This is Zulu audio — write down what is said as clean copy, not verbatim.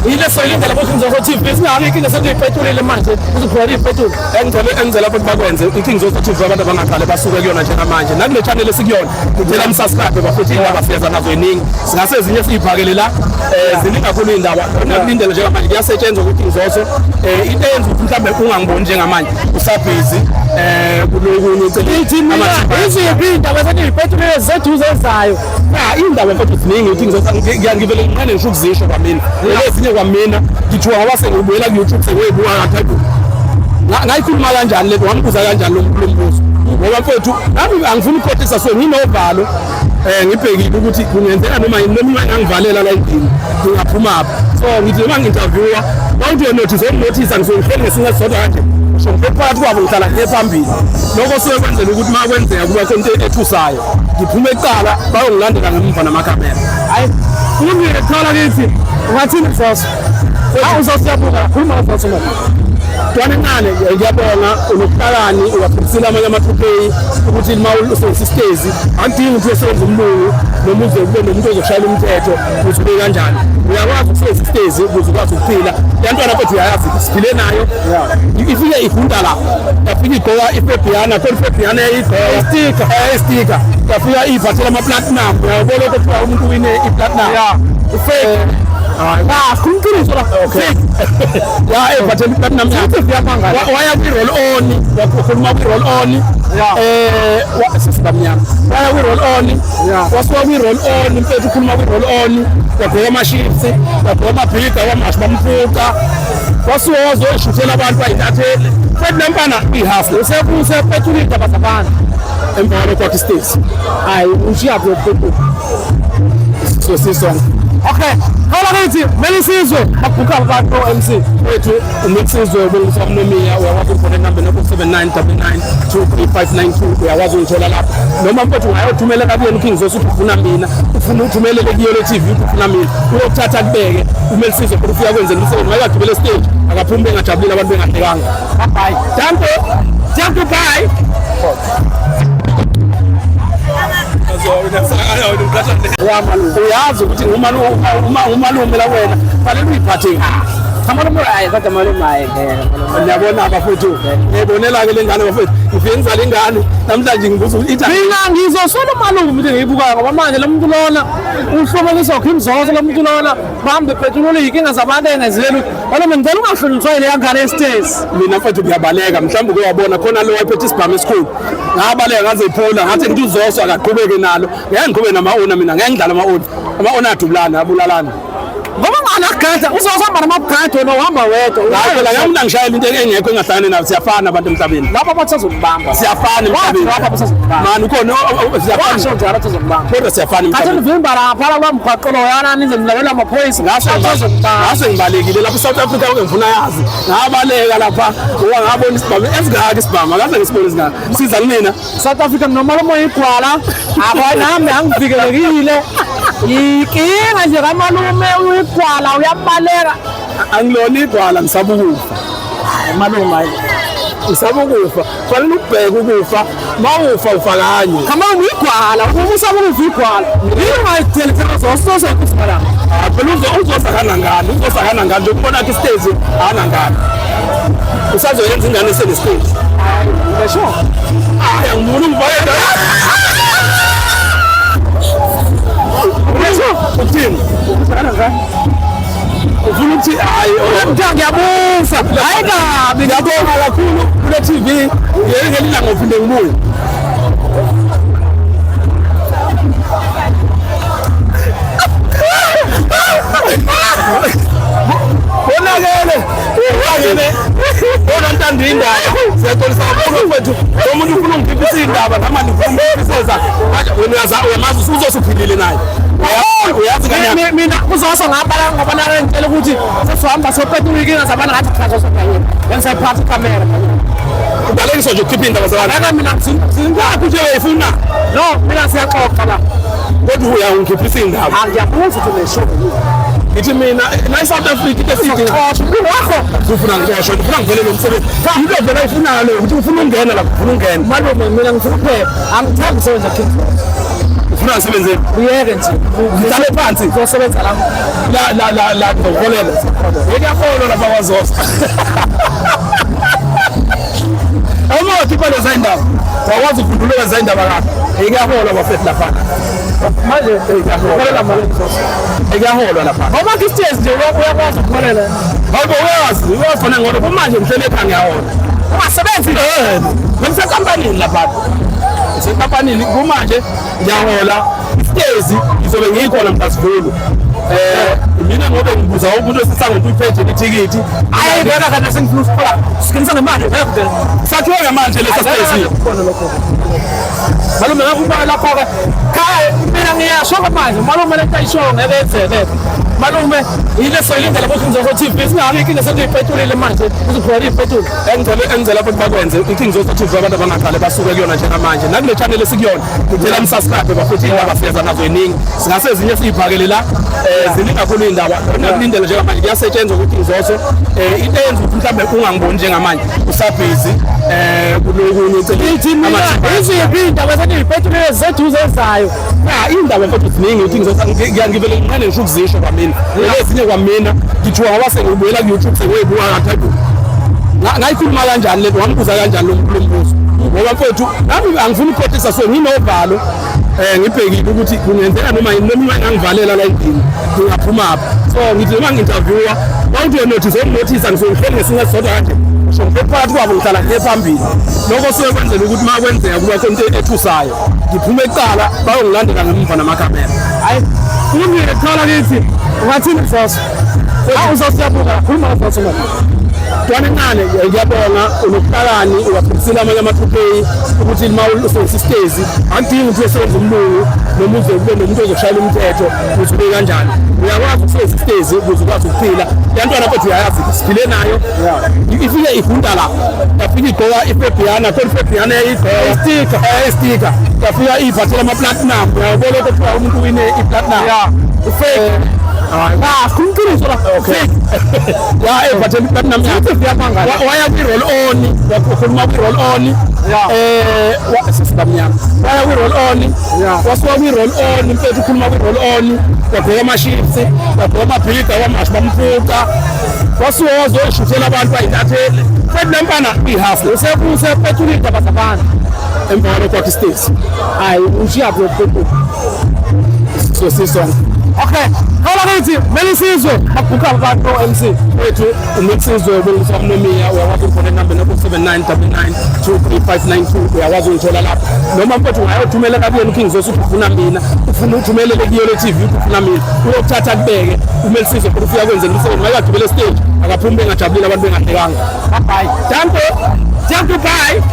Yile soyilindela ku-King Zoso TV, singaki inkinga sekuyipetrolile manje, kuzophela ipetroli. Engicela futhi bakwenze i-King Zoso TV, abantu abangaqale basuke kuyona njengamanje nakule channel esikuyona, ngicela nisubscribe bafethu. Iy'ndaba siyeza nazo iningi, singase ezinye siyibhakele la, ziningi kakhulu iy'ndaba nakulindele njengamanje. Kuyasetshenzwa ku-King Zoso. Into eyenza ukuthi mhlawumbe ungangiboni njengamanje, usabhizi kulokunye. Ithi mina, iziphi iy'ndaba sekuyipetrolile ziseduze ezayo? Ya, iy'ndaba mfethu ziningi. Uthi ngivele nginqane ngisho ukuzisho kwamina ezinye kwamina, ngithiwa ngoba sengibuyela ku-YouTube, sengiyoyibuka ngathi ngayikhuluma kanjani lento, wangibuza kanjani lo mbuzo, ngoba mfethu nami angifuni ukukhohlisa, so nginovalo, ngibhekile ukuthi kungenzeka noma yini, noma ingangivalela la endlini, ngingaphuma phi. So ngithi noma ngi-interviewa, bawuthi uyonothisa, onginothisa, ngisuke ngihleli ngesinye esisodwa kanje, so ngihleli phakathi kwabo, ngihlala ngiye phambili. Lokho suke kwenzela ukuthi uma kwenzeka kuba khona into ethusayo, ngiphume kuqala, bayongilandela ngemuva namakhamera. Hayi, kulungile. Thola kithi ungathini Zoso? Hawu, Zoso, siyabuka, khuluma Zoso manje. Ntwana encane, ngiyabonga, unobuhlakani, uwaphilisile amanye ama-2K ukuthi uma usebenzisa isitezi akudingi ukuthi uyosebenza umlungu noma uze kube nomuntu ozokushayela umthetho ukuthi ube kanjani. Uyakwazi ukusebenzisa isitezi ukuze ukwazi ukuphila. Yantwana futhi uyayazi, siphile nayo, ifike igunda la, yafika igqoka ifebhiana khona, ifebhiana eyigqoka istika, istika, yafika iphathela ama-platinum. Uyabona lokho kuthiwa umuntu wine i-platinum. Fake. Ah, khuluma iqiniso la. Fake. Ya, ephathela i-platinum yakhe. Waya kwi-roll on, wakhuluma kwi-roll on. Sisibamnyama, waya kwi-roll on, wasuka kwi-roll on mfethu, ukhuluma kwi-roll on, wagqoka ama-chips, wagqoka amabhida, wamasha, bamphuca, wasuka wazoyishuthela abantu bayintatheli. Futhi le mfana ihafu. Usepetula iy'ndaba zabantu. Emva kwalokho wakhe isitezi. Hayi, ushiyaphi yokupetuka? So sisonke. Okay, thola kithi Melisizwe, babhuka abantu MC. Wethu uMelisizwe ubongiswa umnomiya. Uyakwazi ukufona enambeni yakho 79 99 23592. Uyakwazi ungithola lapho, noma mfethu ungayothumela kuyena uKing Zoso ukuthi ufuna mina, ufuna uthumelele kuyo le TV ukuthi ufuna mina, uyokuthatha kubeke uMelisizwe futhi ufika kwenzela umsebenzi. Mayekagibela stage akaphumi bengajabulile abantu, bengahlekanga. Bye. Danko, danko, bye. Uyazi ukuthi umalume la wena, fanele uyiphathe kahle. Amalume, hayi, kodwa malume, hayi. Ngiyabona bafethu, ngiyibonela-ke le ngane bafethu, ngifike ngizale ingane namhlanje, ngibuza ukuthi ithi Mina ngizosola umalume into engiyibukayo, ngoba manje lo muntu lona uhlumaniswa uKing lo muntu lona bahambe bepetulula iy'nkinga zabantu engenzile lutho. Malume, ngicela ungahlonishwa yile yangane esitezi. Mina mfethu ngiyabaleka, mhlawumbe uke wabona khona lo wayephethe isibhamu esikhulu, ngabaleka ngaze iphula, ngathi ngithi uZoso akaqhubeke nalo, ngeke ngiqhubeke nama-owner mina, ngeke ngidlale ama-owner, ama-owner adubulana, abulalana. Ngoba unganagada, uzohamba namabhadi, wena uhamba wedwa. Hayi phela, ngeke umuntu angishayela into engekho engahlangani nayo. Siyafana abantu emhlabeni. Lapho basazokubamba. Siyafana emhlabeni. Lapho basazokubamba. Mani ukhona siyafana. Washo njalo, basazokubamba. Kodwa siyafana Khathi emhlabeni. nivimba lapha la mgwaqo loyana, nize nilalela amaphoyisa. Basazokubamba. Ngase ngibalekile lapha e-South Africa, ke ngifuna yazi, ngabaleka lapha ngoba ngabona isibhamu esingaka, isibhamu akaze ngisibone esingaka siza kumina. South Africa nomalume oyigwala, nami angivikelekile. Yinkinga nje kamalume, uyigwala, uyabaleka. Angilona igwala, ngisaba ukufa. Malume, hayi. Ngisaba ukufa. Fanele ukubheka ukufa, ma ufa ufa kanye. Kamalume, uyigwala, uma usaba ukufa igwala. Yini ungayitheli soso sokusimala? Ah, phela uzoza kanangani, uzoza kanangani nje ukubona khe isitezi akanangani, usazoyenza ingane esenesiteji. Ngisho. Hayi, angiboni ungivayela. Ngisho. Uthini? Kanangani? Ufuna ukuthi hayi? Mtha, ngiyabusa. Hayi kabi. Ngiyabonga kakhulu kule TV. Ngeke ngelilanga uphinde ngibuye. Konakele, konakele, bona ntando indaba. Siyaxolisa kakhulu mfethu, lo muntu ufuna ungikhiphisa iy'ndaba, nami andifuna umkhiphisa. Manje wena uyamazi, uzosuphilile naye, uyazi kanyana. Mina uZoso ngabala ngoba nakangitshela ukuthi sesihamba sopetula inkinga zabantu, ngathi cha, Zoso kayena. Bengisayiphatha ikhamera. Ubalekiswa nje ukukhipha iy'ndaba zabantu. Aka mina ngaphi nje uyayifuna? No, mina siyaxoxa la. Kodwa uyangikhiphisa iy'ndaba. Angiyabuza ukuthi nesho. Ngithi mina la e-South Africa into esidinga Xosha wakho. Ufuna ngixoshwe, ufuna ngivele lo msebenzi, into vele ayifunayo leyo, ukuthi ufuna ungena lapho, ufuna ungena. Malume, mina ngifuna ukuphepha. Angithandi ukusebenza King Zoso. Ufuna Ufuna ngisebenzeni? Uyeke nje. Ngihlale phansi. Uzosebenza la. La la la la ngizoholela. Ngiyakholwa lapha kwaZoso. Uma wakhipha leza indaba, wakwazi ukufunduleka leza indaba kahle. Ngiyaholwa bafethu lapha. Manje uholela malini Zoso? Ngiyaholwa lapha. Ngoba isitezi nje uyakwazi ukuholela. Hayibo uyazi, uyazi khona ngona kumanje ngihlele ekhaya ngiyahola. Ungasebenzi. Eh, ngisekampanini lapha. Ngisekampanini kumanje ngiyahola. Isitezi ngizobe ngikhona mhla sivulu. Eh, mina ngobe ngibuza umuntu osisanga ukuthi uyiphethe ithikithi. Hayi beka kanti sengifuna ukuthola. Sikinisa ngemali ngeke. Sakhiwe ngamanje lesa sitezi. Khona lokho. Malume ngakubala lapho ke. Khaya mina ngiyasho ke manje malume lento ayisho ngeke yenzeke. Malume yile soyilindela ukuthi ngizozo TV singaki inkinga sengiyipetulile manje uzophela ipetule. Engicela engicela futhi bakwenze iKing Zoso TV abantu abangaqale basuke kuyona njengamanje nakule channel esikuyona ngicela nisubscribe bafethu indaba siyeza nazo iningi singase ezinye siyiphakele la eh ziningi kakhulu indaba nakulindele njengamanje kuyasetshenzwa ukuthi Zoso eh into eyenza ukuthi mhlambe ungangiboni njengamanje usabhizi eh kulokunye Ithi mina iziphi indaba sengiyipetulile zeduze ezayo. Ya indaba mfethu ziningi ukuthi ngizosa ngivele nginqene ngisho ukuzisho kwamina. Ezinye kwamina ngithiwa ngoba sengibuyela ku YouTube sengiyibuka ngathi hayibo. Ngayikhuluma kanjani lento wambuza kanjani lo mbuzo. Ngoba mfethu nami angifuni ukukhohlisa so nginovalo eh ngibhekile ukuthi kungenzeka noma yini noma ingangivalela la endlini ngingaphuma phi. So ngithi noma ngi-interviewer bawuthi uyonothisa uyonothisa ngizoyihleli ngesinye sodwa kanje. So ngihleli phakathi kwabo ngihlala ngiye phambili. Lokho suke kwenzela ukuthi uma kwenzeka kuba khona into ethusayo. Ngiphume kuqala bayongilandela ngemuva namakhamera. Hayi kulungile kuthola kithi ungathini Zoso? Hawu uzosiyabuka khuluma Zoso manje. Ntwana encane ngiyabonga unobuhlakani uwaphilisile amanye ama-2K ukuthi uma usebenzisa isitezi akudingi ukuthi uyosebenza umlungu noma uze kube nomuntu ozokushayela umthetho ukuthi ube kanjani uyakwazi ukusebenzisa isitezi ukuze ukwazi ukuphila le ntwana kodwa uyayazi siphile nayo ifike ifunda la yafika igqoka ifebhiyana khona ifebhiyana eyayigqoka Istika. Istika yafika iphathela ama-platinum uyabona lokho kuthiwa umuntu wine i-platinum Yeah. Ufake. Ah, khuluma iqiniso la. Okay. Ya ephathela i-platinum yakhe. Siyamangala. Waya kwi-roll on, wakhuluma kwi-roll on. Yeah. Eh, sisibamnyama. Waya kwi-roll on. Yeah. Wasuka kwi-roll on, mfethu ukhuluma kwi-roll on. Wagqoka ama-chips, wagqoka amabhida, wamasha bamfuqa. Wasuka wazoyishuthela abantu bayintatheli. Mfethu le mfana i-hustler. Usepetula indaba zabantu. Emva kwalokho wakhe isitezi. Hayi ushiya kuphi? So sisonke. Okay. Khala kithi Melisizwe babhuka abantu MC. Wethu uMelisizwe ubongiswa umnomiya uyakwazi ukufona enambeni yakho 7999 23592 uyakwazi ukungithola lapho noma mfethu ungayothumela kuyena uKing Zoso uthi ufuna mina ufuna uthumelele kuyo le TV uthi ufuna mina uyothatha kubeke uMelisizwe futhi ufika kwenzela umsebenzi makagibele stage akaphumi bengajabulile abantu bengahlekanga. Bye bye. Danko. Danko bye.